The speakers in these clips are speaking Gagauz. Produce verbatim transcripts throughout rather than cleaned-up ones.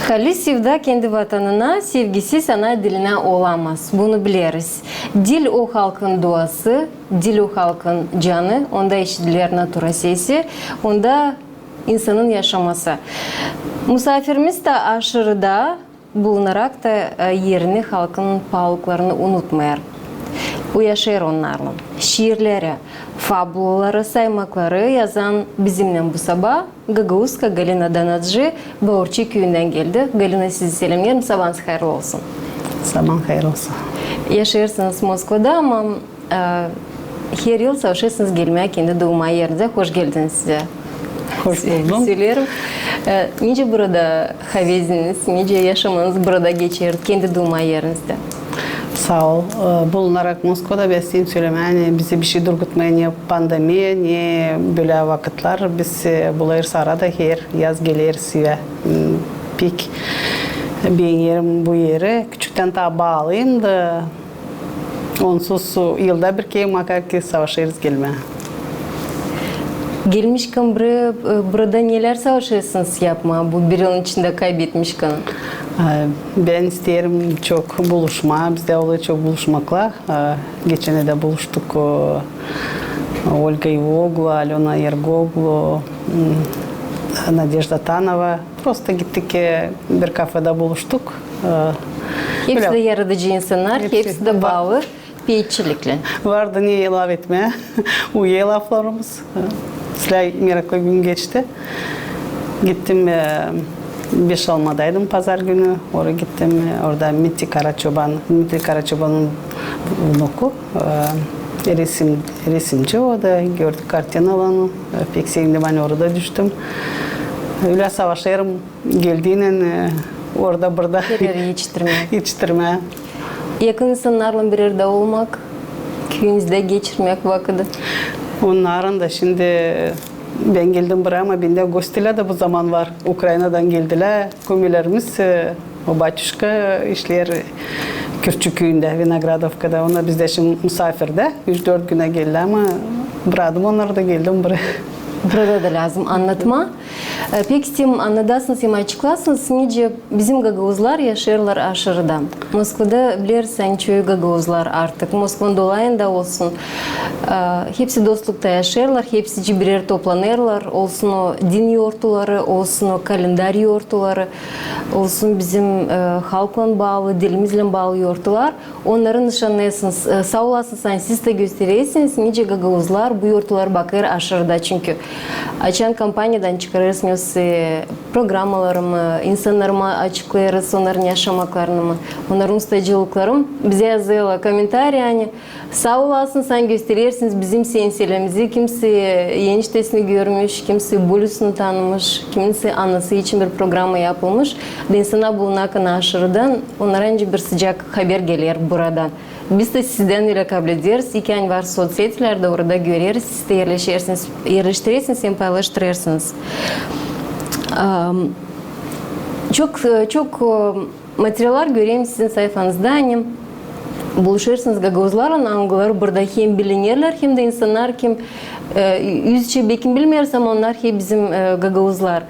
Haliz sevda kendi vatanına, sevgisiz ana dilinä olamaz. Bunu bileriz. Dil o halkın duası, dil o halkın canı, onda işidiler natura sesi, onda insanın yaşaması. Musaafirimiz dä aşırıda bulunarak da, e, erini, halkın paalılıklarını unutmêêr. O yaşêêr onnarlan. Şiirleri, fabulaları, saymakları yazan bizimnän bu saba gagauzka Galina Danacı, Baurçı küüyündän geldi. Galina, sizi selämneerim, sabaanız hayırlı olsun. Sabaanız hayırlı olsun. Yaşêêrsınız Moskvada, ama e, her yıl savaşêrsınız gelmää kendi duuma erinizä. Hoş geldiniz sizä. Hoş buldum. Söleerim. E, nicä burada haveziniz, nicä yaşamanız burada geçer, kendi duuma erinizdä? Saa ol. E, bulunarak Moskvada, bän isteerim sölemää, ani bizi bişey durgutmêêr ne pandemiya, ne bölä vakıtlar. Biz, e, bulêrız arada, her yaz geleriz evä. M, pek beenerim bu eri. Küçüktän taa baalıyım da, onsuz yılda bir kerä makar ki savaşêrız gelmää. Gelmişkän buraya, e, burada nelär savaşêrsınız yapmaa, bu bir yılın içindä kaybetmişkän? E, bän isteerim çok buluşmaa, bizdä olêr çok buluşmaklar. E, geçennerdä buluştuk, e, Olga İvoğlu, Alöna Ergoglu, m, Nadejda Tanova. Prosto gittik, e, bir kafedä buluştuk. E, hepsi dä yaradıcı insannar, hepsi dä baalı peetçiliklän. Vardı ne lafetmää o laflarımız. E, islää meraklı gün geçti. Gittim, e, Beşalmadaydım pazar günü. Oraya gittim, e, orada Dmitri Karaçoban, Dmitri Karaçobanın vnuku, e, resim, resimci o da. Gördük kartinalarını, e, pek sevindim, ani orada düştüm. Ölä savaşêrım geldiynän, e, orada, burada. Her eri etiştirmää. Etiştirmää. Yakın insannarlan bir erdä olmak, küüyünüzdä geçirmäk vakıdı. Onnarın da şindi, e, bän geldim buraya, ama bendä gostilär dä bu zaman var. Ukrainadan geldilär, kumilerimiz, e, o batüşka işleer Kürçü küüyündä, Vinogradovkada. Onnar bizdä şindi musaafirlär. Üç-dört günä geldilär, ama brakım onnarı da geldim buraya. Burada da lääzım annatmaa. E, pek isteerim annadasınız hem açıklasınız, nicä bizim gagauzlar yaşêêrlar aşırıda. Moskvada bileriz, ani çoyu gagauzlar artık, Moskvanın dolayında olsun, e, hepsi dostlukta yaşêêrlar, hepsicii bir erä toplanêrlar, olsun o din yortuları, olsun o kalendar yortuları, olsun bizim, e, halklan baalı, dilimizlän baalı yortular. Onnarı nışannêêrsınız, e, saa olasınız, ani siz dä gösterersiniz, nicä gagauzlar bu yortuları bakêr aşırıda. Çünkü açan kampaniyadan çıkarêrsınız, e, programalarımı, insannarımı açıklêêrız, onnarın yaşamaklarını mı, onnarın ustacılıklarını. Bizä yazêrlar komentariya, ani saa olasınız, ani gösterersiniz bizim seenselerimizi, kimisi eniştesini görmüş, kimisi bulüsünü tanımış, kimisi anası için bir programa yapılmış. Da insannar bulunarkan aşırıda, onnara ancak bir sıcak haber geler buradan. Biz dä sizdän ölä kablederiz. İki ani var sotsetilerdä, orada göreriz. Siz dä erleşersiniz, erleştirersiniz hem paylaştırêrsınız. Am, çok, çok, e, materiallar görerim sizin sayfanızda, ani buluşêrsınız gagauzlarlan, angıları burada hem bilinerlär, hem dä insannar, kim, e, üzçä bekim bilmeeriz, ama onnar hep bizim, e, gagauzlar.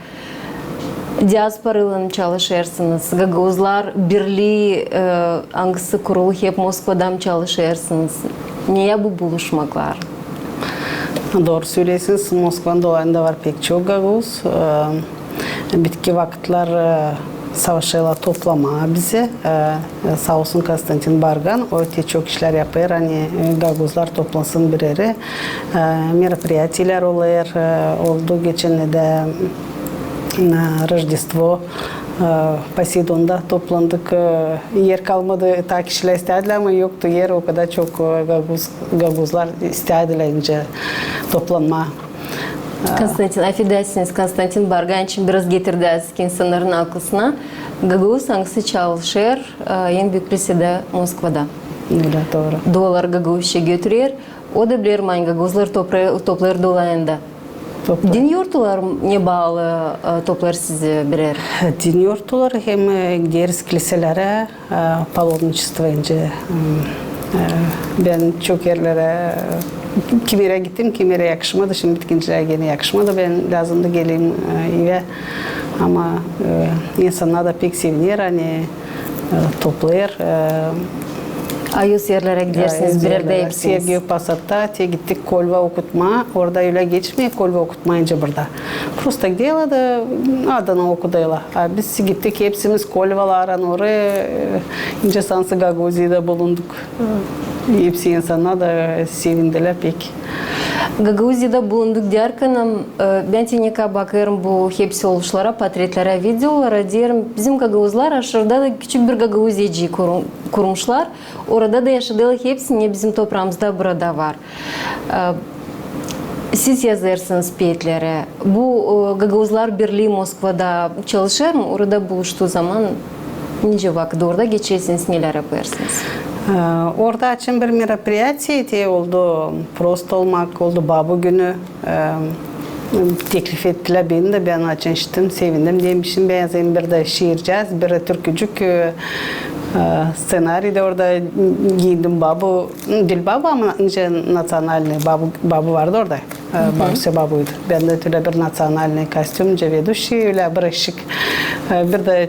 Diasporaylan çalışêrsınız, gagauzlar birlii, e, angısı kurulu hep Moskvada çalışêrsınız. Neä bu buluşmaklar? Dooru söleersiniz, Moskvanın dolayında var pek çok gagauz. E, bitki vakıtlar, e, savaşêrlar toplamaa bizi. E, saa olsun Konstantin Bargan, o te çok işlär yapêr, ani, e, gagauzlar toplansın bir erä. E, meropriyatilär olêr, e, oldu geçennerdä, e, Rojdestvo, e, Poseidonda toplandık, e, er kalmadı, taa kişilär istedilär, ama yoktu er, o kadar çok, e, gagauz, gagauzlar istedilär nicä toplanmaa. Konstantin, afedersiniz, Konstantin Bargan için biraz getirdiniz insannarın aklısına. Gagauz, angısı çalışêr, e, en büük klisedä Moskvada. Ölä, dooru. Duaları gagauzça götürer. O da biler, ani gagauzlar topra-, toplêêr dolayında. Toplêêr. Din yortuları mı baalı, e, toplêêr sizi bir erä? Din yortuları hem, e, gideriz kliselerä, e, palomniçestvo, nicä, m, E, bän çok erlerä, e, kimi erä gittim, kimi erä yakışmadı. Şindi bitkincilär genä yakışmadı. Bän lääzımdı geleyim, e, evä. Ama, e, insannar da pek seviner, ani, e, toplêêr, e, Ayız erlerä gidersiniz, bir erdä hepsiniz. Sergio Posadka, te gittik Kolva okutmaa. Orada ölä geçmeer, Kolva okutmayınca burada. Prosto giderlär da adını okudêrlar. A biz gittik hepsimiz Kolvalara, oraya, e, nicä sansın Gagauziyada bulunduk. Hepsi insannar da sevindilär pek. Gagauziyada bulunduk deyärkän, e, bän te ne kadar bakêrım bu hepsi oluşlara, portretlerä, videolara, deerim, bizim gagauzlar aşırıda da küçük bir Gagauziyacıı kurum-, kurmuşlar. Orada da yaşadêlar hepsi, ne bizim topraamızda burada var. E, siz yazêrsınız peetleri. Bu, e, Gagauzlar Birlii Moskvada çalışêr mı? Orada buluştuu zaman nicä vakıt orada geçirersiniz, nelär yapêrsınız? E, orada açan bir meropriyatiye te oldu, prosto olmak oldu, Babu günü. E, teklif ettilär beni dä, bän açan işittim, sevindim. Demişim, bän yazayım bir dä şiircääz, bir dä türkücük, e, e, sţenariyda orada giyindim Babu, diil Babu, ama nicä naţionalnıy Babu, Babu vardı orada. E, Babu se Babuydu. Bän dä ölä bir naţionalnıy kostümcä, veduşiy, ölä bir ışık. E, bir dä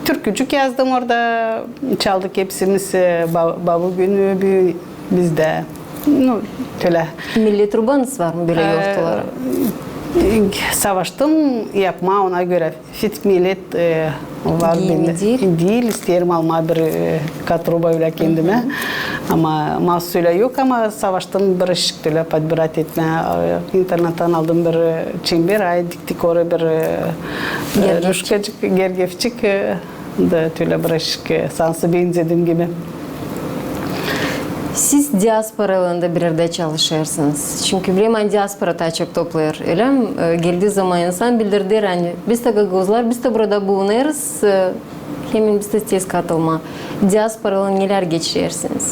türkücük yazdım orada, çaldık hepsimiz, e, Ba-, Babu günü bü-, bizdä. Nu, ölä. Milli trubanız var mı bölä yortulara? E, savaştım yapmaa ona görä. Fit millet, e, var bendä. Diil, isteerim almaa bir, e, katruba ölä kendimä. Ama maasuz ölä yok, ama savaştım bir ışık ölä podbirat etmää. E, internettan aldım bir, e, çember, ay diktik oraya bir, e, e, ruşkacık, gergefçik, e, da ölä bir ışık, e, sansın benzedim gibi. Siz diasporaylan da bir erdä çalışêrsınız. Çünkü bilerim, ani diaspora taa çok toplêêr, ölä mi? E, geldii zaman insan bildirer, ani biz dä gagauzlar, biz dä burada bulunêrız, e, hemen biz dä isteeriz katılmaa. Diasporaylan nelär geçirersiniz?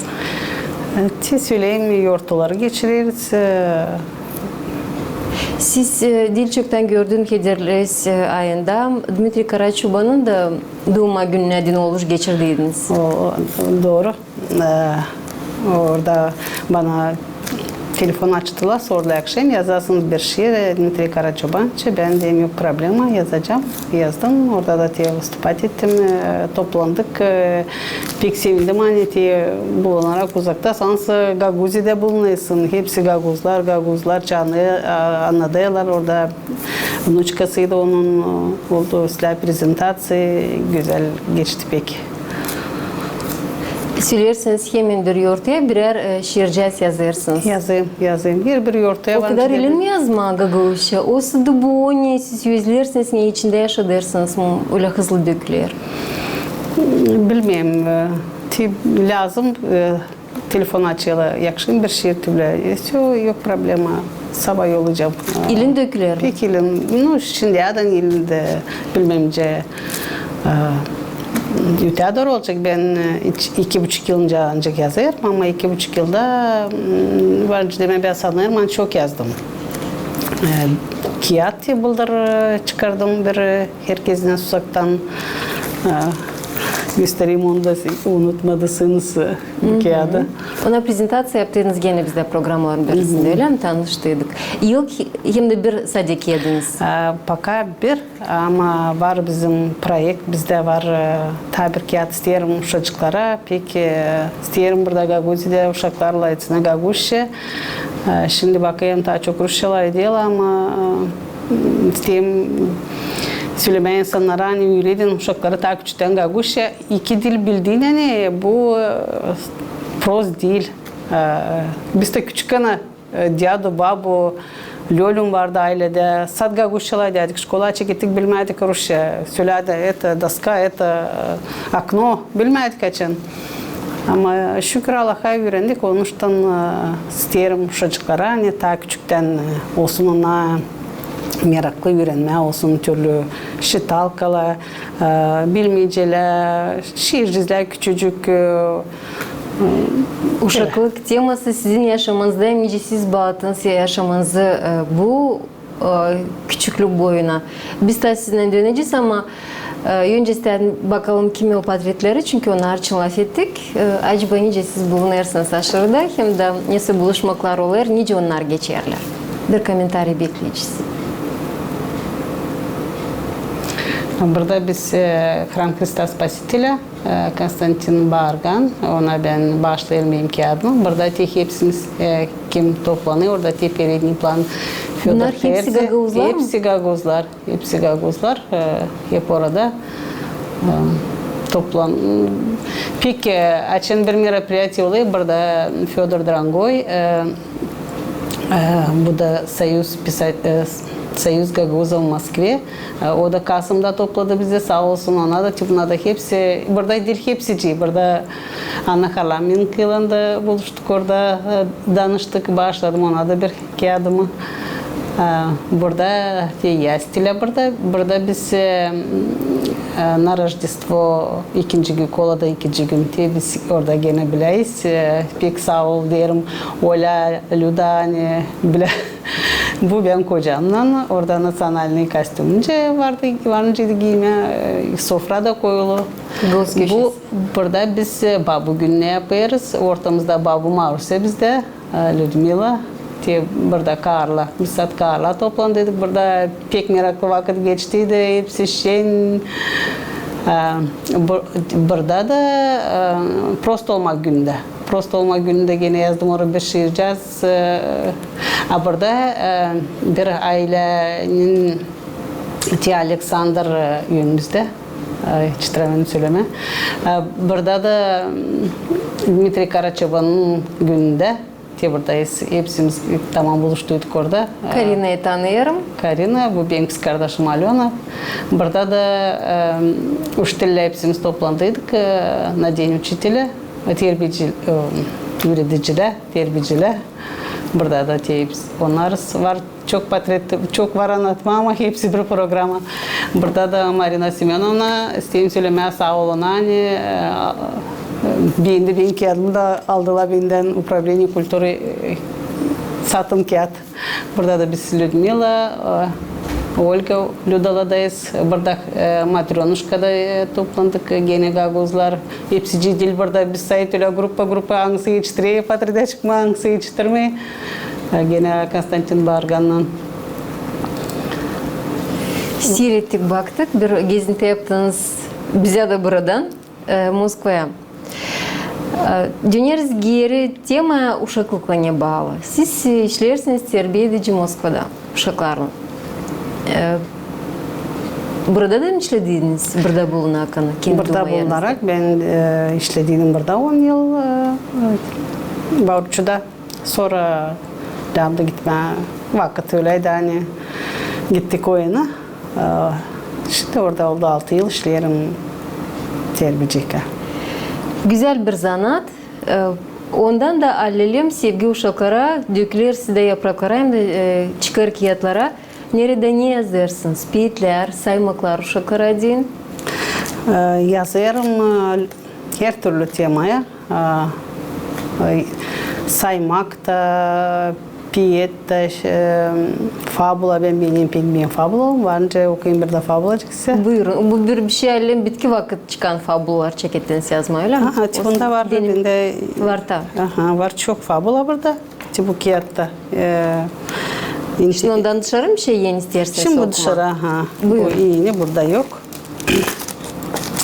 E, te söleyim, yortuları geçireriz. E, siz, e, diil çoktan gördüm, Hederlez, e, ayında Dmitriy Karaçobanın da duuma gününä deyni oluş geçirdiydiniz. O, dooru. E, orada bana telefon açtılar, sordular, akşam yazasınız bir şiir, e, Dmitriy Karaçoban için. Bän deerim, yok problema, yazacam. Yazdım. Orada da te vıstupat ettim. E, toplandık. E, pek sevindim, ani te bulunarak uzakta, sansın Gagauziyada bulunêrsın. Hepsi gagauzlar, gagauzlar, çaanı, e, annadêrlar orada. Vnuçkasıydı onun, e, oldu islää prezentaţiya, gözäl geçti pek. Söleersiniz, hemendir yortuya birär, e, şiircääz yazêrsınız. Yazêrım, yazêrım. Herbir yortuya. O kadar ilin mi yazmaa gagauzça? Osa da bu, ani siz özleersiniz, ne içindä yaşadêrsınız, ölä hızlı döküler? Bilmeerim, e, te lääzım, e, telefon açêrlar, yakışıy mı bir şiir te bölä. E, всё, yok problema. Sabaa yollayacam. İlin döküler mi? Pek ilin. Nu, şindiyädän ilin dä bilmeerim nicä, e, ötää dooru olacek. Bän, e, iki, iki buçuk yıl nicä ancak yazêrım, ama iki buçuk yılda, m, var nicä demää, bän sanêrım, ani çok yazdım. E, kiyat te bıldır, e, çıkardım bir, e, herkezdän uzaktan, e, göstereyim, onu da unutmadıysanız, e, bu kiyadı. Ona prezentaţiya yaptıydınız genä bizdä programaların birisindä, ölä mi, tanıştıydık? İlk hem dä bir sade kiyadınız. E, пока bir, ama var bizim proekt, bizdä var, e, taa bir kiyat isteerim uşacıklara, pek, e, isteerim burada Gagauziyada uşaklarlan etsin gagauzça. E, şindi bakêrım, taa çok rusça lafedêrlar, ama, e, isteerim sölemää insannara, ani üüredin uşakları taa küçüktän gagauzça. İki dil bildiinän, ani bu, e, prost diil. E, biz dä küçükkän, e, dädu, babu, lölüm vardı ayledä. Sade gagauzça lafedärdik, şkolaya çekettik, bilmärdik rusça. Sölärdi, это доска, это, e, окно. Bilmärdik açan. Ama şükür Allaha, üürendik. Onuştan, e, isteerim uşacıklara, ani taa küçüktän, e, olsun ona meraklı üürenmää, olsun türlü şitalkalar, e, bilmecelär, şiircizlär küçücük, e, Uşaklıq teması sizin yaşamanızda, hem nicä siz baattınız yaşamanızı, e, bu, e, küçüklük boyuna. Biz taa sizinnän dönecez, ama E, öncesindän bakalım, kimi o portretleri, çünkü onnar için lafettik. E, acaba nicä siz bulunêrsınız aşırıda, hem dä nesoy buluşmaklar olêr, nicä onnar geçerlär? Bir kommentariy bekleyecez. Burada biz, e, hram Hrista Spasitelä, e, Konstantin Baargan, ona bän baaşlêêrım benim kiyadımı. Burada te hepsimiz, e, kim toplanêr, orada te perednij plan Födor Hertz. Bunnar hepsi gagauzlar mı? Hepsi gagauzlar. Hepsi gagauzlar, e, hep orada, e, toplan-, pek, e, açan bir мероприятие olêr, burada Födor Drangoi, e, e, bu da Союз писа-, e, Союз гагаузов в Москве, e, o da Kasımda topladı bizi, saa olsun, ona da, tip, buna da hepsi, burada diil hepsicii, burada Anna Halamenkaylan da buluştuk orada, e, danıştık, baaşladım ona da bir kiyadımı. E, burada te Yastilä burada. Burada biz, e, e, na Рождество ikinci gün, koladan ikinci gün te biz orada genä bileriz. E, pek saa ol deerim Olä, Lüda, ani bilä. Bu bän kocamnan orada национальный kostümüncä vardı, varınca giymää, e, sofra da koyulu. Gagauz köşesi. Bu burada biz, e, Babu gününü yapêrız. Ortamızda Babu Marusä bizdä, e, Lüdmila. Te burada karılar, biz saat karılar toplandıydık. Burada pek meraklı vakıt geçtiydi. Hepsi şen. E, bu-, burada da, e, prost olmak günündä. Prost olmak günündä genä yazdım oraya bir şiircaz. E, a burada, e, bir aylenin te Aleksandr, e, üülümüzdä. E, hiç türemedim sölemää. E, burada da, m, Dmitriy Karaçobanın günündä. Te burada hepsimiz tamam buluştuyduk orada. E, Karinayı tanıyêrım. Karina, bu benim kızkardaşım Alöna. Burada da, e, uçitelä hepsimiz toplandıydık, e, на день учителя, terbiyeci, e, üüredicilär, terbiyecilär. Burada da te hepsi, onnar var. Çok portret, çok var annatmaa, ama hepsi bir programa. Burada da Marina Semönovna, isteerim sölemää saa olun, ani, e, beendi, benim kiyadımı da aldılar bendän управление культуры, e, satın kiyat. Burada da biz Lüdmila, e, Olga, Lüdaladayız. Burada, e, Matrönuşkada, e, toplandık, e, genä gagauzlar. Hepsicii diil burada, biz sayıt ölä gruppa-gruppa, angısı etiştirer portretä çıkmaa, angısı etiştirmeer. E, genä Konstantin Baargannan. Seyrettik, baktık, bir gezinti yaptınız bizä dä buradan, e, Moskvaya. E, döneeriz geeri temaya, uşaklıkla ne baalı. Siz, e, işleersiniz terbiya edici Moskvada uşaklarlan. E, burada da mı işlediydiniz, burada bulunarkan, kendi doomu erinizda? Burada bulunarak bän, e, işlediydim burada on yıl, e, Baurçuda. Sora däändi gitmää, vakıt öläydi, ani gittik o yana. E, şindi orada oldu altı yıl işleerim terbiyecikän. Gözäl bir zanaat. E, ondan da alelem sevgi uşaklara döküler sizdä yapraklara hem dä, e, çıkêr kiyatlara. Neredä ne yazêrsınız? Peetlär, saymaklar uşaklara deyni. E, yazêrım, e, hertürlü temaya. E, e, saymak ta, peet ta, e, fabula, bän beenerim pek, bän fabula. Varınca okuyayım bir dä fabulacık sizä. Buyurun. Bu bir, bir şey alelem bitki vakıt çıkan fabulalar çekettiniz yazmaa, ölä mi? Aha, bunda var, bendä var ta. Aha, var çok fabula burada. Te bu kiyatta. E, şindi ondan dışarı mı şey, eni isteersiniz okumaa? Şindi bu dışarı, aha. Buyurun. Bu eni burada yok.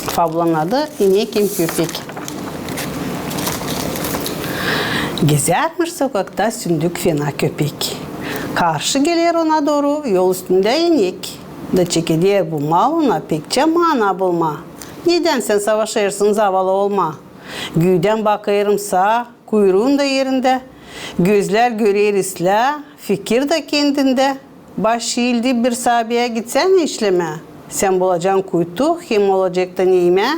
Fabulanın adı İnek hem köpek. Gezärmiş sokakta sündük fena köpek. Karşı geler ona dooru yol üstündä inek. Da çekeder bu malına pekçä mana bulmaa. Nedän sän savaşêrsın zavalı olmaa? Güüdän bakêrım saa, kuyruun da erindä. Gözlär görer islää, fikir dä kendindä. Baş iildi bir saabaya gitsänä işlemää. Sän bulacan kuytu hem olacek ta ne imää.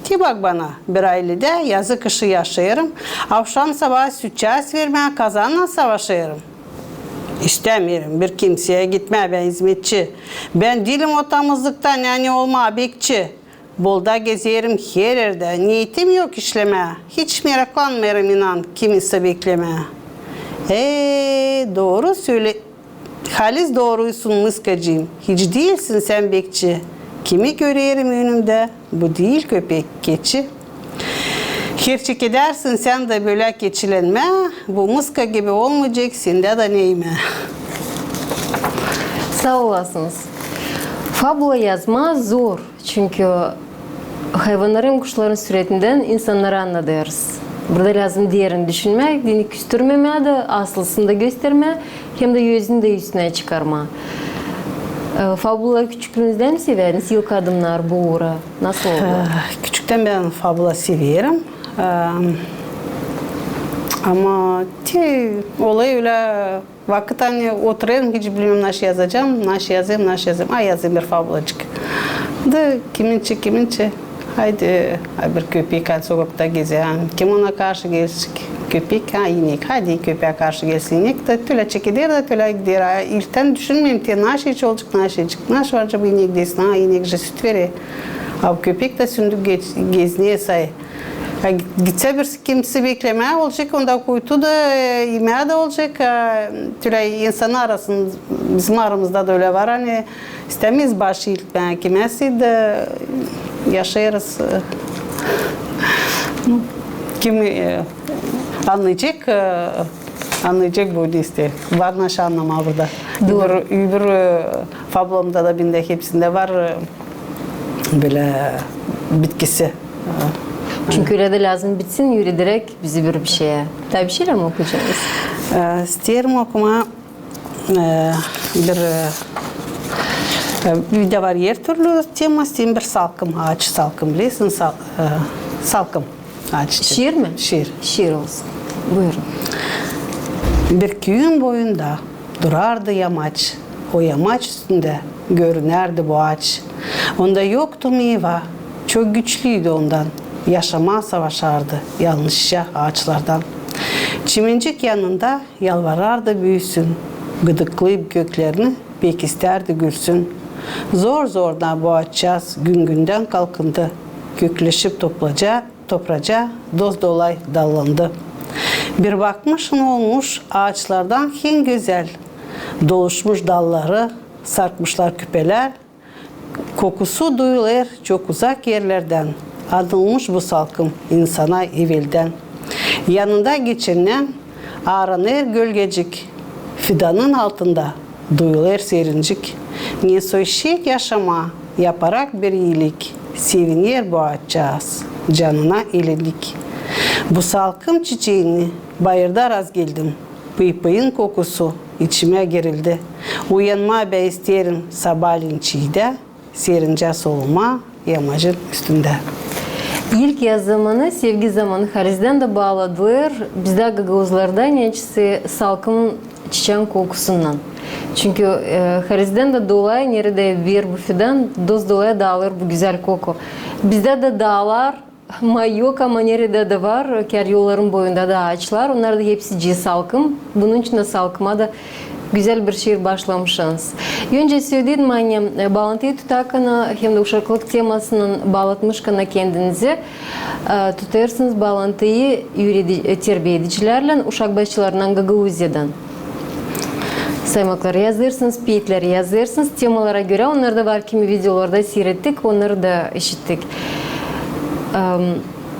Te bak bana, bir ayledä yazık işi yaşêêrım. Avşam sabaa sütçaaz vermää kazannan savaşêrım. İstämeerim bir kimseyä gitmää bän izmetçi. Bän diilim o tamızlıkta, ani olmaa bekçi. Bolda gezerim her erdä, neetim yok işlemää. Hiç meraklanmêêrım, inan, kimi ise beklemää. E, dooru söle-, halis dooruysun, mıskacıım. Hiç diilsin sän bekçi. Kimi görerim önümdä, bu diil köpek, keçi. Herçi edersin sän dä bölä keçilenmää, bu mıska gibi olmayacek sendä dä neymää. Saa olasınız. Fabula yazmaa zor, çünkü hayvannarın, kuşların süretindän insannarı annadêrız. Burada lääzım derin düşünmää, deyni küstürmemää dä, aslısını da göstermää, hem dä özünü dä üstünä çıkarmaa. E, fabulaları küçüklüünüzdän mi severdiniz? İlk adımnar bu uura nasıl oldu? Küçüktän bän fabula severim. Ama te olêr ölä vakıt, ani oturêrım, hiç bilmeerim, naşı yazacam, naşı yazayım, naşı yazayım. A, yazayım bir fabulacık. Da kiminçä, kiminçä. Haydi, a, bir köpek, ani sokakta gezä, kim ona karşı gelecek? Köpek, a, inek. Haydi, köpeä karşı gelsin inek. Da tölä çekeder, da tölä gider. A, ilktän düşünmeerim, te naşı iş olacek, naşı iş. Naşı var acaba inek desin, a, inek je süt verer. A köpek dä sündük gezinä say. A, gitsä bir kimsä beklemää olacek, onda kuytu da, e, imää dä olacek. A, tölä insan arasın, bizim aramızda da ölä var, ani istämeeriz başı iltmää kimäsä da yaşêêrız. E, kim, e, annayacek, e, annayacek bu liste. Var naşı annamaa burada. Öbür, öbür, e, fabulamda da bendä hepsindä var, e, bölä bitkisi. Çünkü ölä dä lääzım bitsin, üüredecek bizi bir, bir şeyä. Taa bir şeylär mi okuyacenız? E, isteerim okumaa, e, bir, e, e, bir dä var er türlü tema, isteerim bir salkım, aaç salkım, bilersin, sal-, e, salkım aaç. Şiir mi? Şiir. Şiir olsun. Buyurun. Bir küüyün boyunda durardı yamaç. O yamaç üstündä görünärdi bu aaç. Onda yoktu meyva, çok güçlüydü ondan. Yaşamaa savaşardı yalnızca aaçlardan. Çimencik yanında yalvarardı büüsün. Gıdıklayıp köklerini pek istärdi gülsün. Zor-zordan bu aaçcaz gün-gündän kalkındı. Kökleşip toplaca topracaa dost-dolay dallandı. Bir bakmışın, olmuş aaçlardan en gözäl. Doluşmuş dalları, sarkmışlar küpelär. Kokusu duyulêr çok uzak erlerdän. Anılmış bu salkım insana eveldän. Yanında geçennän aaranêr gölgecik. Fidanın altında duyulêr serincik. Ne soy şek yaşamaa, yaparak bir iilik, seviner bu aaçcaz, canına iilik. Bu salkım çiçeeni bayırda rastgeldim. Pıypıyın kokusu içimä girildi. Uyanmaa bän isteerim sabaalän çiidä, serincä solumaa yamacın üstündä. İlk yaz zamanı, sevgi zamanı harizdän dä baaladılêr bizdä gagauzlarda neçin salkımın çiçeän kokusundan. Çünkü, e, harizdän dä dolay, neredä var bu fidan, dost-dolay daalêr bu gözäl koku. Bizdä dä daalar maa yok, ama neredä dä var, kär yolların boyunda da aaçlar, onnar da hepsi salkım. Bunun için dä salkıma da gözäl bir şiir başlamışsınız. Öncä söledim, ani, e, baalantıyı tutarkana hem dä uşaklık temasınnan baalatmışkana kendinizi, e, tutêrsınız baalantıyı üüredi-, e, terbiyedicilärlän, uşak başçılarınnan Gagauziyadan. Saymakları yazêrsınız, peetleri yazêrsınız, temalara görä, onnarda var, kimi videolarda siirettik, onnarı da işittik. Em,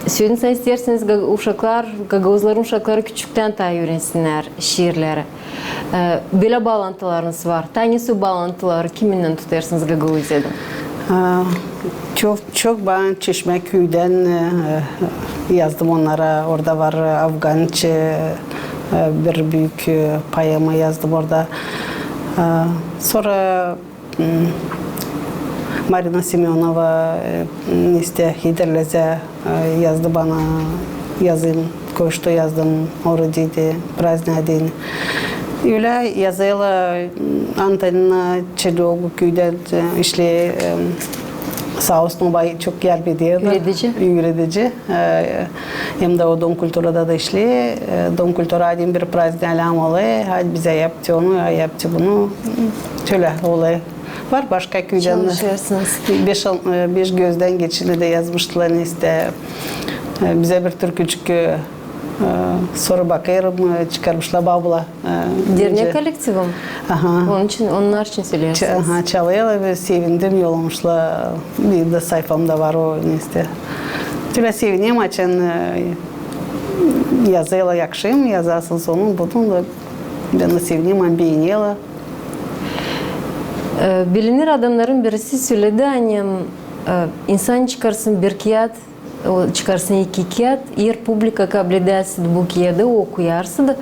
söleyin, isteersiniz, ga-, uşaklar, gagauzların uşakları küçüktän taa üürensinnär şiirleri. E, bölä baalantılarınız var. Taa nesoy baalantıları kiminnän tutêrsınız Gagauziyada? A, çok, çok baan Çeşmä küüdän, e, yazdım onnara. Orada var, e, Afgançı, e, bir büük, e, poema yazdım orada. E, sora Marina Semönova, e, işte, Hederlezä, e, yazdı bana yazayım, koştu yazdım, o rodidi, prazdnä deni. Ölä yazêrlar, Antonina Çedogu küüdä, e, işleer, e, saa olsun, o bana çok yardım eder. Üüredici. Üüredici. E, hem dä o Dom kulturada da işleer. E, Dom kultura deyni bir prazdnä lääzım olêr. Hadi bizä yaptı onu, yaptı bunu. Şölä olêr. Var başka küüdän. Çalışêrsınız. Beş, e, Beşgözdän geçeni dä yazmıştılar, işte, e, bizä bir türkücük, e, E, sora bakêrım, e, çıkarmışlar Babula. E, Dernek kolektivi mi? Aha. Onun için, onnar için söleersiniz. Aha, çalêrlar ve sevindim, yollamışlar. Bir dä sayfamda var o, neysä. Bölä sevinerim, açan, e, yazêrlar, yakışêr mı, yazarsın şunun, bunun da. Bän dä sevinerim, ani beenerlär. E, bilinir adamnarın birisi söledi, ani, e, insan çıkarsın bir kiyat, o, çıkarsın iki kiyat, eer publika kabledärsä bu kiyadı, okuyarsa da,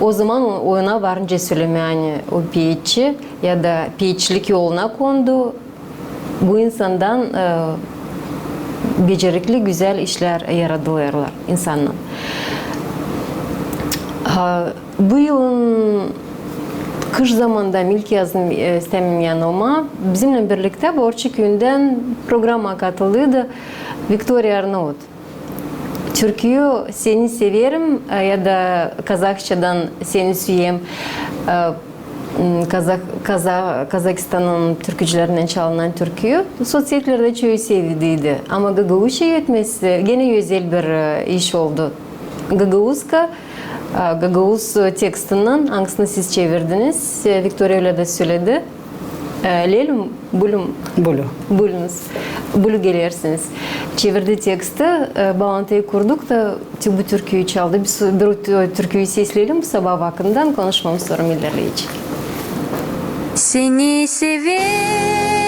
ozaman o, ona var nicä sölemää, ani o peetçi ya da peetçilik yoluna kondu, bu insandan, e, becerikli, gözäl işlär yaradılêrlar insannan. Ha, bu yılın kış zamanında, ilk yazın, e, istämeerim yanılmaa, bizimnän birliktä Borçaküüyündän programa katıldı da Viktoriya Arnaut. Türküyü "Seni severim", e, ya da kazahçadan "Seni süyerim", e, m, Kazak-, Kaza-, Kazakistanın türkücülerinnän çalınan türküyü. Sotsetlerdä çoyu sevdiydi. Ama gagauzça etmesi genä özel bir, e, iş oldu. Gagauzka, e, gagauz tekstinnän, angısını siz çevirdiniz, e, Viktoriya ölä dä söledi. E, Lelum, Bulum. Bulu. Bulunuz. Bulu gelersiniz. Çevirdi teksti, e, baalantıyı kurduk da, te bu türküyü çaldı. Biz bir o tü-, türküyü sesleyelim bu sabaa vakıdından, konuşmamız sora ilerleyecek. Seni severim,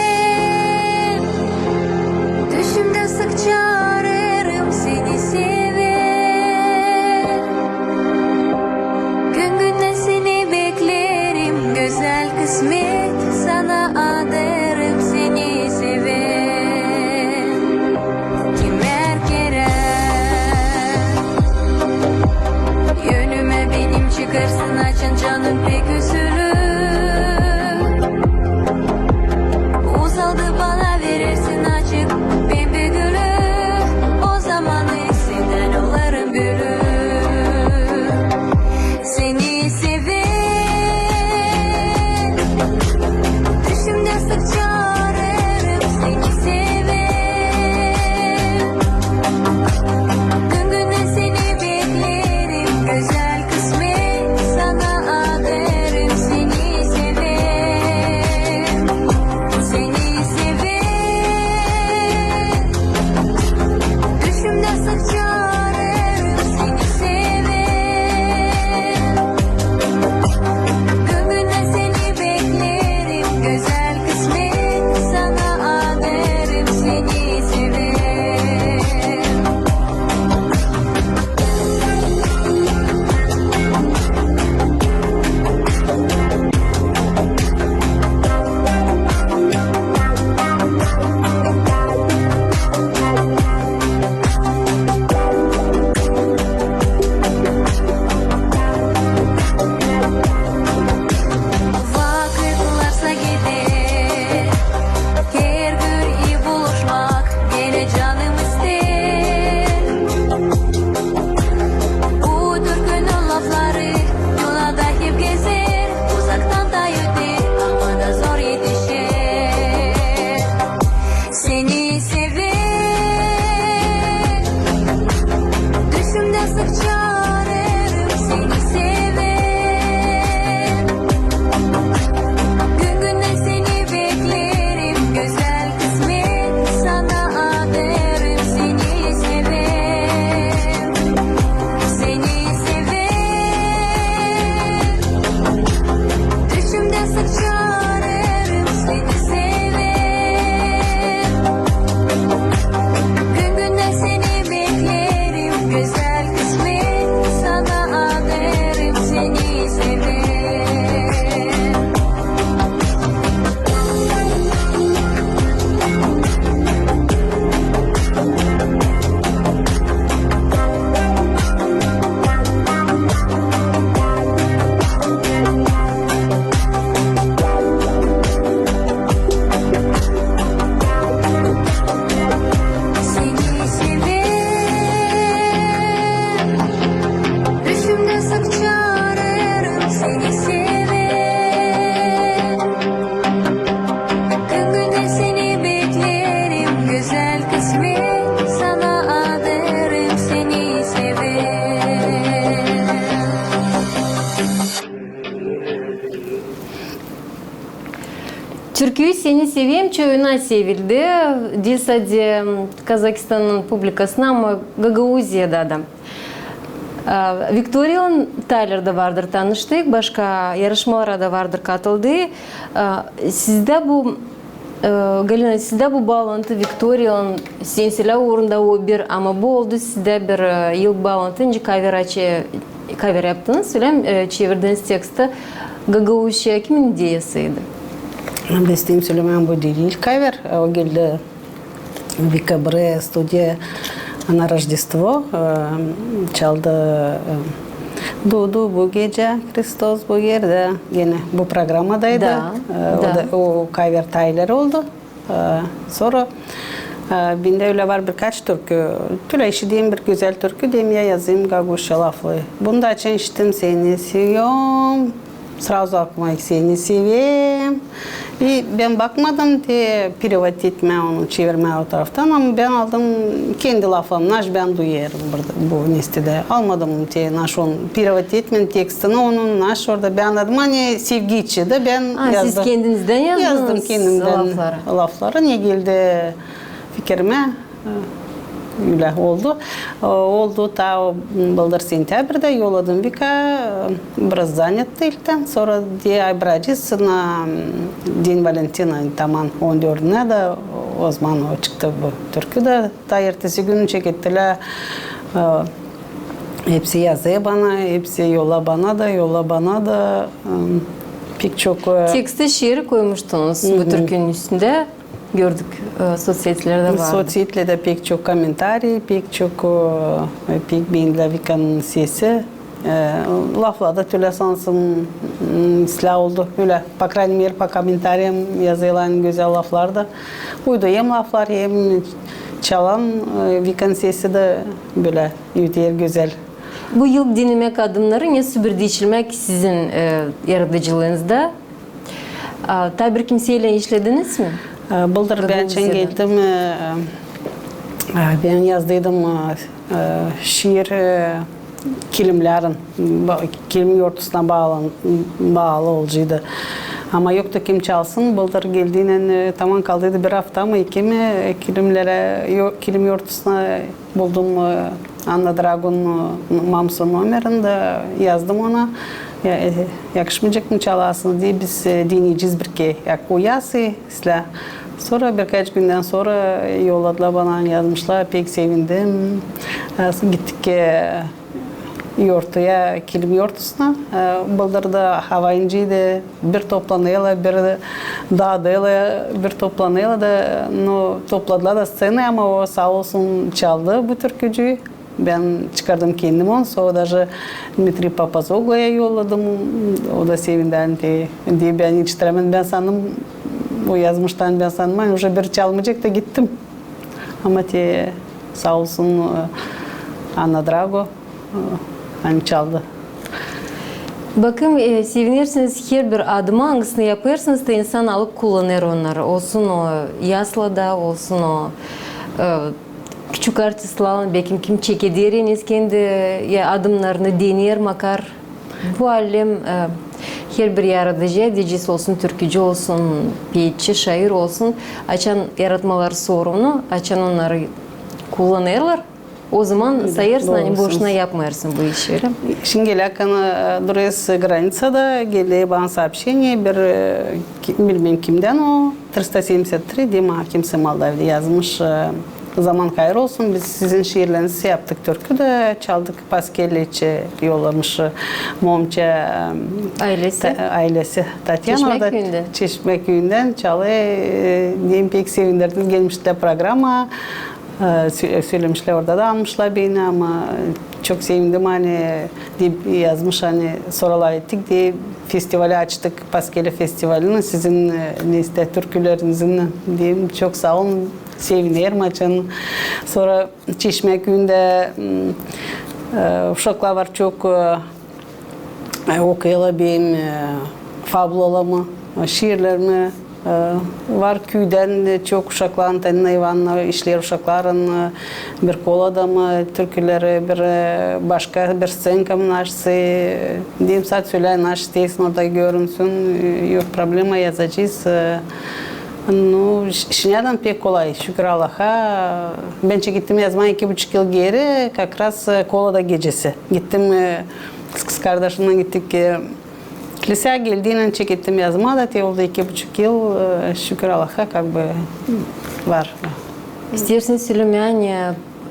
düşümdä sıkça arêêrım seni severim. Gün-gündän seni bekleerim, gözäl kısmet sana adêêrım seni severim. Kimär kerä önümä benim çıkarsın, açan canım pek üzülür. "Seni seveyim" çoyuna sevildi. Diil sade Kazahistannın publikasına, ama Gagauziyada da. E, Viktoriyalan Taylerda vardır tanıştık, başka yarışmalara da vardır katıldı. E, sizdä bu, e, Galina, sizdä bu baalantı Viktoriyalan, "Sen sölä" uurunda o bir, ama bu oldu sizdä bir, e, ilk baalantı, nicä kaver açı-, kaver yaptınız, sölä, e, çevirdiniz teksti gagauzçaya. Kimin ideyasıydı? Besleyim, sölemää, bu diil kaver, o geldi Vika Bre studiya na Roždestvo, e, çaldı, e, "Dudu bu gecä, Hristos bu erdä". Genä bu programadaydı. Da, e, o da, o kaver Tayler oldu. E, sora, e, bendä ölä var birkaç türkü. Tölä işideyim bir gözäl türkü, deyim, ya yazayım gagauzça laflı. Bunu da açan işittim, "Seni seviyorum". Srazu aklıma, "Seni seveyim". İ bän bakmadım te perevod etmää onu, çevirmää o taraftan, ama bän aldım kendi laflarımı, naş bän duyêrım burada, bu nestedä. Almadım te naş onu perevod etmää tekstini onun, naş orada. Bän annadım, ani sevgi için dä bän yazdım. Siz kendinizdän yazdınız lafları? Yazdım kendimdän lafları, ne geldi fikirimä. Ölä oldu. Oldu, taa o bıldır sentябрьdä yolladım Vika, biraz zanetti ilktän. Sora deyim, ay, bırakacez na День Валентина, taman on dördünä dä, ozaman o çıktı bu türkü dä. Taa ertesi gün çekettilär, e, hepsi yazêr bana, hepsi yolla bana da, yolla bana da, e, pek çok, e, teksti, şiiri koymuştunuz bu türkünün üstündä. Gördük, e, sotsetilerdä vardı. Sotsetilerdä pek çok komentariy, pek çok, e, pek beendilär Vikanın sesi. E, laflarda tölä sansın, m, islää oldu ölä. По крайней мере, по комментариям yazêrlar gözäl laflar da. Uydu hem laflar, hem çalan, e, Vikanın sesi dä bölä öter gözäl. Bu yıl denemäk adımnarı, ne sübürdä işlemäk sizin, e, yaradıcılıınızda. A, taa bir kimseylän işlediniz mi? E, bıldır bän çengeldim, e, e, bän yazdıydım, e, e, şiir, e, kilimnerin, ba-, kilim yortusuna baalı, baalı olaceydı. Ama yoktu kim çalsın, bıldır geldiynän, e, taman kaldıydı bir afta mı, iki mi, e, kilimnerä, yo-, kilim yortusuna buldum, e, Anna Dragon, e, mamsı nomerini da yazdım ona. Ya, e, yakışmayacek mı çalasınız deyni, biz, e, deneyecez bir kerä. Ya, uyarsa islää. Sora birkaç gündän sora yolladılar bana, yazmışlar, pek sevindim. E, gittik, e, yortuya, kilim yortusuna. E, bıldır da hava inceydi. Bir toplanêrlar, bir daadêrlar, bir toplanêrlar da, nu, topladılar da sţenaya, ama o saa olsun çaldı bu türkücüü. Bän çıkardım kendim onu, sora daje Dmitriy Papazogluya yolladım, o da sevindi, ani te, deyni bän etiştirämedim, bän sandım, o yazmıştı, ani bän sandım, ani uje biri çalmayacek da gittim. Ama te saa olsun, e, Anna Drago, e, ani çaldı. Bakın, e, sevinersiniz herbir adıma, angısını yapêrsınız da insan alıp kullanêr onnarı. Olsun o yaslada, olsun o, e, küçük artistlarlan, bekim kim çekeder, ani kendi, e, adımnarını dener, makar. Bu alem, e, herbir yaradıcı, deyecez, olsun türkücü, olsun peetçi, şair olsun, açan yaratmaları sorumnu, açan onnarı kullanêrlar, ozaman sayêrsın, ani boşuna yapmêêrsın bu işi, ölä mi? Şindi gelärkän, e, durêrız granicada, geldi bana сообщение, bir, e, ki-, bilmeerim kimdän o, триста семьдесят три, deyni, kimsä Moldaviyada yazmış, e, "Zaman hayır olsun, biz sizin şiirlerinizi yaptık türkü da çaldık". Paskeli için yollamış, e, Momça, e, ailesi. Ta-, ailesi. Tatyana Çeşmä orada küüyündän. Çeşmä küüyündän çalêr, e, deyni pek sevindirdiniz, gelmişlär programaya. E, sö-, sölemişlär, orada da almışlar beni, ama çok sevindim, ani deyni yazmış, ani soralar ettik deyni, festivali açtık, Paskeli festivalini, sizin, e, neyse, türkülerinizin deyni, çok saa olun, sevinerim açan. Sora Çeşmä küüyündä, m, e, uşaklar var çok, e, e, okuyêrlar benim, e, fabulalarımı, e, şiirlerimi. E, var küüdän çok uşaklar, Antonina İvanovna işleer uşakların, e, bir kol adamı, türküleri, bir, e, başka bir sţenka mı, naşey, e, deyni, saat sölä, naşey isteersin orada görünsün, e, yok problema, yazacez, e, Ну, ş-, şindän pek kolay, şükür Allaha. Bän çekettim yazmaa iki buçuk yıl geeri, как раз, e, Kolada gecesi. Gittim, e, kız, kız kardaşımnan gittik, e, lisää, geldiynän çekettim yazmaa da, te oldu iki buçuk yıl, e, şükür Allaha, как бы, var. İsteersiniz sölemää, ani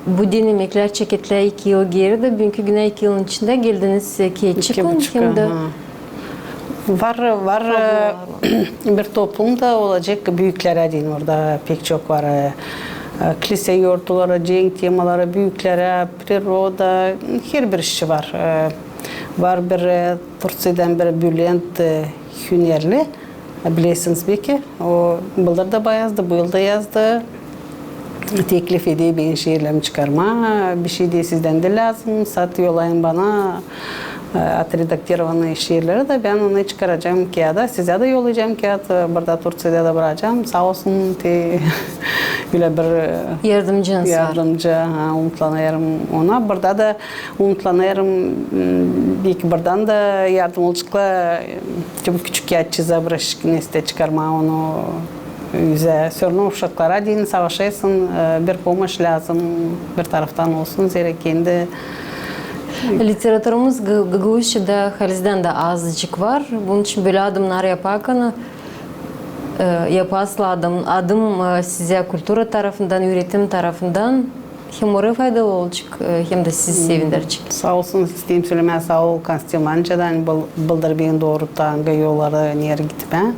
bu denemeklär çeketildi iki yıl geeri dä, büünkü günä iki yılın içindä geldiniz, e, ki çıkın, hem dä var, var, e, bir toplumda olacek büüklerä deyni, orada pek çok var, e, e, kilsä yortuları, cenk temaları, büüklerä, priroda, herbir işçi var. E, var bir, e, Turţiyadan bir Bülent, e, Hünerli. Bilersiniz beki, o bıldır da bana yazdı, bu yıl da yazdı. Teklif eder beni şiirlerimi çıkarmaa. Bir şey deer, sizdän diil lääzım, sade yollayın bana, e, отредактированные şiirleri dä bän onu çıkaracam kiyada, sizä dä yollayacam kiyat, e, burada Turţiyada da bırakacam. Saa olsun, te, ölä bir, e, yardımcı, ha, umutlanêrım ona. Burada da umutlanêrım, m, beki buradan da yardım olaceklar, e, te bu küçük kiyatçıza bırakacek, neysä, çıkarmaa onu üzä. Всё равно uşaklara deyni savaşêrsın, e, bir pomoş lääzım, bir taraftan olsun, zerä kendi. Literaturumuz g-, gagauzçada halizdän dä azıcık var. Bunun için bölä adımnar yaparkan, e, yapasız adım, adım, e, sizä kultura tarafından, üüretim tarafından hem oraya faydalı olacek, e, hem dä sizi sevindirecek. Saa olsun, isteerim sölemää saa ol Konstantin Mançadan, bıl-, bıldır beni dooruttu angı yolları, nereyi gitmää.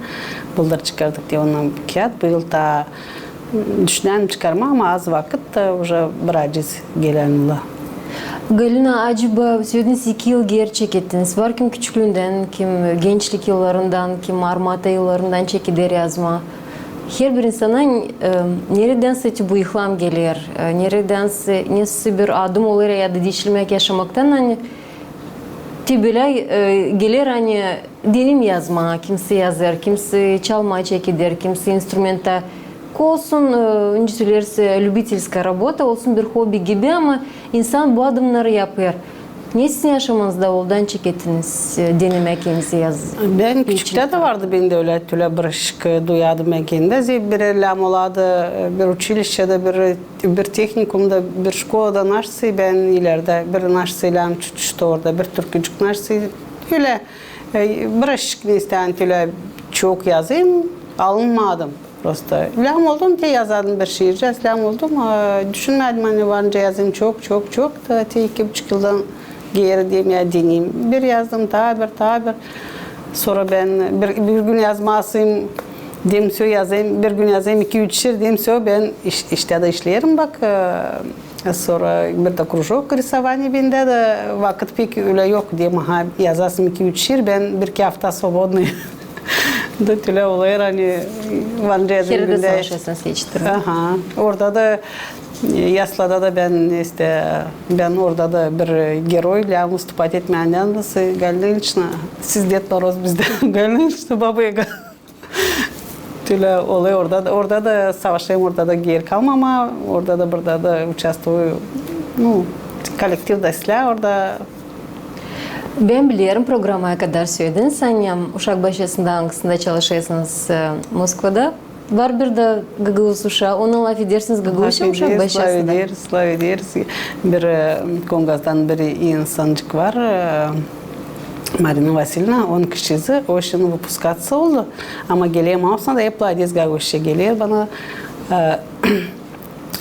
Bıldır çıkardık te ondan kiyat. Bu yıl taa düşünerim çıkarmaa, ama az vakıt da, uje bırakacez gelän yıla. Galina, acaba, sölediniz, iki yıl geeri çekettiniz. Var kim küçüklüündän, kim gençlik yıllarından, kim armata yıllarından çekeder yazmaa. Herbir insana, e, neredänsä te bu ilham geler, e, neredänsä, nesä bir adım olêr ya da diişilmäk yaşamaktan, ani te bölä, e, geler, ani deneerim yazmaa, kimisi yazêr, kimisi çalmaa çekeder, kimisi instrumentta. Olsun, e, nicä söleersä, любительская работа, olsun bir hobi gibi, ama insan bu adımnarı yapêr. Ne sizin yaşamanızda oldu, ani çekettiniz, e, denemää kendinizi yaz-, Bän küçüklüümdä dä vardı bendä ölä, ölä bir işik, e, duyardım bän kendimä. Zerä bir lääzım olardı, e, bir uçilişçedä, bir, bir tehnikumda, bir şkolada, neredä bän ilerdä, bir neredä lääzım tutuştu orada, bir türkücük neredä, ölä, e, bir işik neysä, ani ölä çok yazayım, alınmadım. Prosto lääzım oldum, te yazardım bir şiircä, lääzım oldum, e, düşünmädim, ani var nicä yazayım çok, çok, çok, da te iki buçuk yıldan geeri deerim ya, deneyim. Bir yazdım, taa bir, taa bir. Sora bän bir, bir gün yazmaa asayım, deerim, всё, yazayım, bir gün yazayım iki-üç şiir, deerim, всё, bän iş-, iştä dä işleerim, bak, e, Sora bir dä кружок рисования bendä dä, vakıt pek ölä yok, deerim, aha, yazasım iki-üç şiir, bän bir-iki afta свободный. Da ölä olêr, ani var nicä yazayım. Herda bendä savaşêrsın seçtirmää. Aha, orada da, e, yaslada da bän, neysä, bän orada da bir, e, geroy, lääzım выступать etmää, neredä Galina İliçna, siz Ded Moroz bizdä, Galina İliçna Baba Yaga. Ölä olêr, orada da, orada da savaşêrım, orada da geeri kalmamaa, orada da, burada da участвую, nu, kollektivdä islää orada. Bän bilerim, programaya kadar sölediniz, ani uşak başçasında, angısında çalışêrsınız, e, Moskvada. Var bir dä gagauz uşaa, onunnan lafedersiniz gagauzça uşak başçasında? Lafederiz, lafederiz. Bir, e, Kongazdan bir insancık var, e, Marina Vasilievna, onun kişisi, o şindi выпускаться oldu. Ama geler Mausa da hep lafederiz gagauzça, geler bana, e,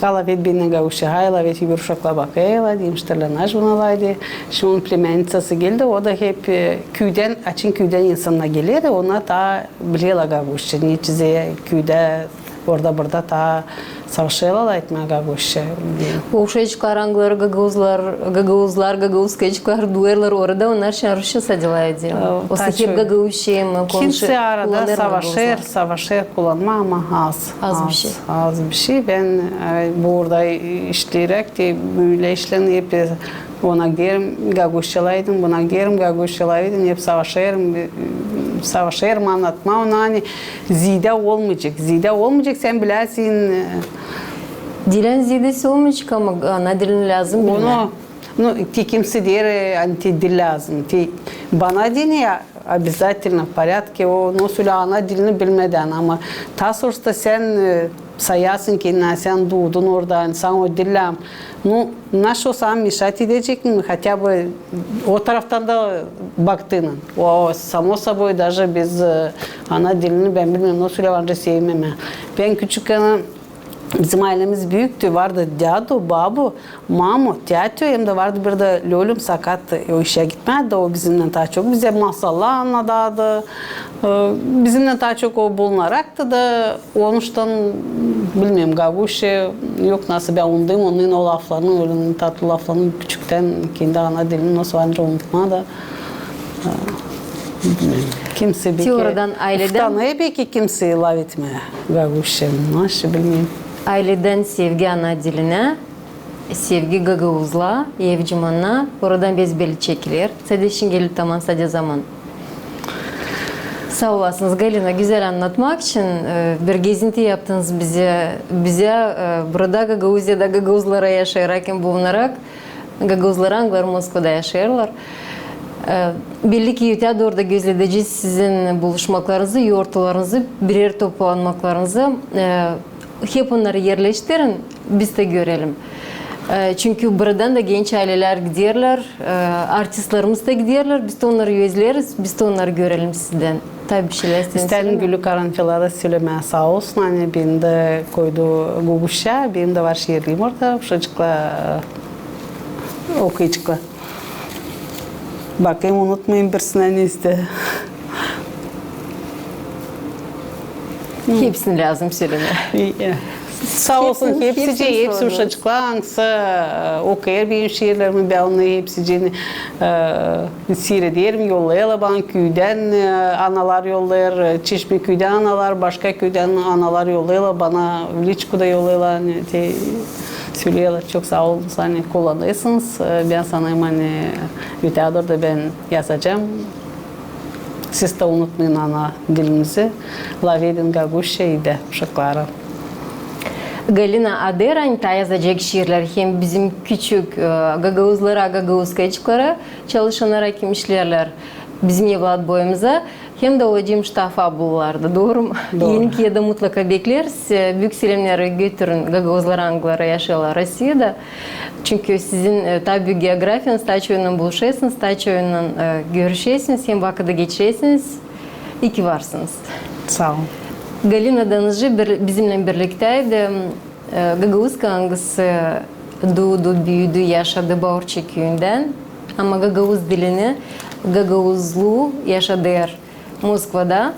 lafeder bendän gagauzça, hay lafeder, bir uşaklar bakêrlar, demiştirlär, naş buna lafeder. Şindi onun plemännicası geldi, o da hep, e, küüdän, açan küüdän insannar geler, onnar taa bilerlär gagauzça, neçizä küüdä, orada-burada taa savaşêrlar lafetmää gagauzça. O uşacıklar, angıları gagauzlar, gagauzlar, gagauzkacıklar duyêrlar orada, onnar şindi rusça sade lafeder. E, osa hep gagauzça mı konuşêr, kullanêr mı gagauzlar? Kimisi arada savaşêr, savaşêr kullanmaa, ama az, az bişey. Az bişey. Bän, e, burada işleyeräk te, bölä işlän hep, e, ona giderim, gagauzça lafedin, buna giderim, gagauzça lafedin, hep savaşêrım, e, savaşêrım annatmaa ona, ani ziidä olmayacek, ziidä olmayacek, sän bilersin, e. Dilin ziidesi olmayacek, ama ana dilin lääzım bilmää. Onu, nu, te kimisi deer, e, ani te dil lääzım, te bana deyni ya, Обязательно в порядке. O nasıl ölä ana dilini bilmedän, ama taa sora da sän, e, sayasın ki, na, sän duudun orada, ani sana o dillär. Nu, nasıl olsa, mешать edecek mi? Хотя бы o taraftan da baktıınnan. O, само собой, даже biz, e, ana dilini, bän bilmeerim, nasıl ölä var sevmemää. Bän küçükkän, bizim aylemiz büüktü, vardı dädu, babu, mamu, täätü, hem dä vardı bir dä lölüm sakattı. O işä gitmärdi, o bizimnän taa çok bizä masallar annadêrdı. E, bizimnän taa çok o bulunaraktı da, onuştan, bilmeerim, Gaguşça, yok, nasıl bän unudêrım onun o laflarını, ölä tatlı laflarını küçüktän, kendi ana dilini nasıl var unutmaa da. E, bilmeerim. Kimsey beki utanêr beki kimsey lafetmää Gaguşça, nasıl, bilmeerim. Ayledän sevgi ana dilinä, sevgi gagauzlaa, evcimanna, oradan bezi beldä çekiler. Sade şindi geler zaman, sade zaman. Saa olasınız, Galina, gözäl annatmak için, e, bir gezinti yaptınız bizä, bizä, e, burada Gagauziyada gagauzlara yaşayarak hem bulunarak, gagauzlar, angıları Moskvada yaşêêrlar. E, belli ki, öteyä dooru da gözledecez sizin buluşmaklarınızı, yortularınızı, birer toplanmaklarınızı. E, hep onnarı erleştirin, biz dä görelim. E, çünkü buradan da genç aylelär giderlär, e, artistlarımız da giderlär, biz dä onnarı özleriz, biz dä onnarı görelim sizdän. Tabii, bir şeylär isteerim sölemää. İstärin Gülü Karanfilada sölemää saa olsun, ani beni dä koydu Guguşça, benim dä var şiirlerim orada, uşacıklar, e, okuyaceklar. Bakayım, unutmayım birisini, ani istää. Hepsini lääzım sölemää. Saa olsun, hepsicii, hepsi uşacıklar, angısı, e, okuyêr benim şiirlerimi, bän onnarı hepsiciini, e, siirederim, yollêêrlar bana, küüdän, e, analar yollêêr, e, Çeşmeküüdän analar, başka küüdän analar yollêêrlar bana, liçkuda yollêêrlar, ani te, söleerlär, çok saa olun, ani kullanêrsınız. E, bän sanêrım, ani öteyä dooru da bän yazacam. Siz dä unutmayın ana dilinizi, lafedin gaguşça evdä uşaklara. Galina Ader, ani taa yazacek şiirlär hem bizim küçük, e, gagauzlara, gagauzkaçıklara, çalışanlara, kim işleerlär bizim evlat boyumuza, hem dä olacek ştafa bulularda, dooru mu? Dooru. Eni ki ya da mutlaka bekleeriz. E, büük selämneri götürün gagauzlara, angıları yaşêêrlar Rossiyada. Çünkü sizin, e, taa büük geografiyanız, taa çoyunnan buluşêrsınız, taa çoyunnan, e, görüşersiniz hem vakıdı geçirersiniz. İyi ki varsınız. Saa olun. Galina Danıcı bir-, bizimnän birliktäydi. E, gagauzka, angısı duudu, büüdü, yaşadı Baurçe küüyündän. Ama gagauz dilini, gagauzluu yaşadêr Moskvada.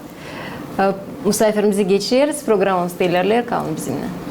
E, musaafirimizi geçireriz, programamız ilerleer, kalın bizimnän.